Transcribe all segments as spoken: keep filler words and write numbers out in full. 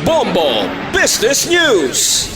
Bombo Business News.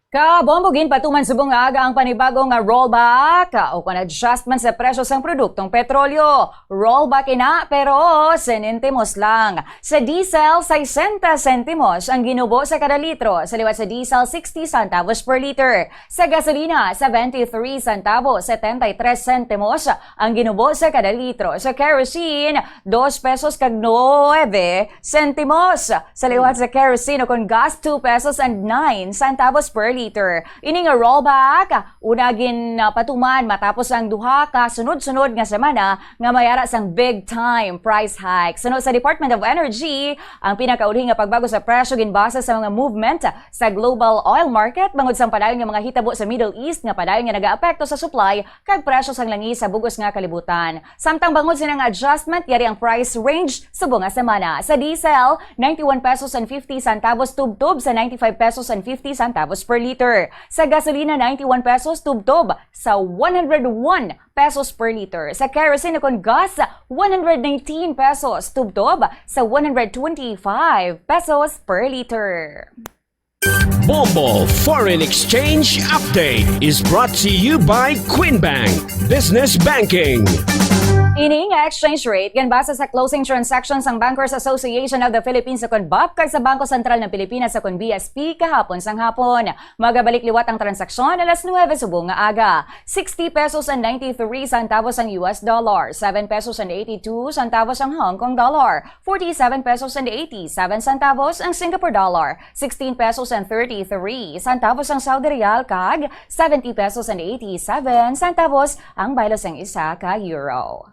Ka Bombo, ginpatuman subong nga aga ang panibago nga rollback o kon adjustment sa presyo sang produktong petrolyo. Rollback ina, pero sentimos lang. Sa diesel, sesenta sentimos ang ginubo sa kada litro, sa liwat sa diesel, sixty centavos per liter. Sa gasolina, seventy-three centavos, setenta y tres sentimos ang ginubo sa kada litro. Sa kerosene, dos pesos kag nuebe sentimos. Sa liwat sa kerosene o kon gas, two pesos and nine centavos per liter. Ini nga rollback, una gin, ah, patuman matapos ang duha ka sunod-sunod nga semana nga may ara sang big time price hike. Suno sa Department of Energy, ang pinakauli nga pagbago sa presyo ginbase sa mga movement sa global oil market bangod sang padayon nga mga hitabo sa Middle East nga padayon nga nagaapekto sa supply kag presyo sang langis sa bug-os nga kalibutan. Samtang bangod sini nga adjustment, yari ang price range subong nga semana. Sa diesel, ninety-one pesos and fifty centavos tubtob sa ninety-five pesos and fifty centavos per liter. Sa gasolina, ninety-one pesos tubtob sa one hundred one pesos per liter. Sa kerosene o kon gas, one hundred nineteen pesos tubtob sa one hundred twenty-five pesos per liter. Bombo Foreign Exchange Update is brought to you by Queen Bank Business Banking. Ini nga exchange rate ginbase sa closing transactions sang Bankers Association of the Philippines o kon bap kag sa Bangko Sentral ng Pilipinas o kon B S P kahapon sang hapon. Magabalik liwat ang transaksyon alas nuebe subong nga aga. Sixty pesos and ninety-three centavos ang U S dollar, seven pesos and eighty-two centavos ang Hong Kong dollar, forty-seven pesos and eighty-seven centavos ang Singapore dollar, sixteen pesos and thirty-three centavos ang Saudi riyal, kag seventy pesos and eighty-seven centavos ang baylo sang isa ka euro.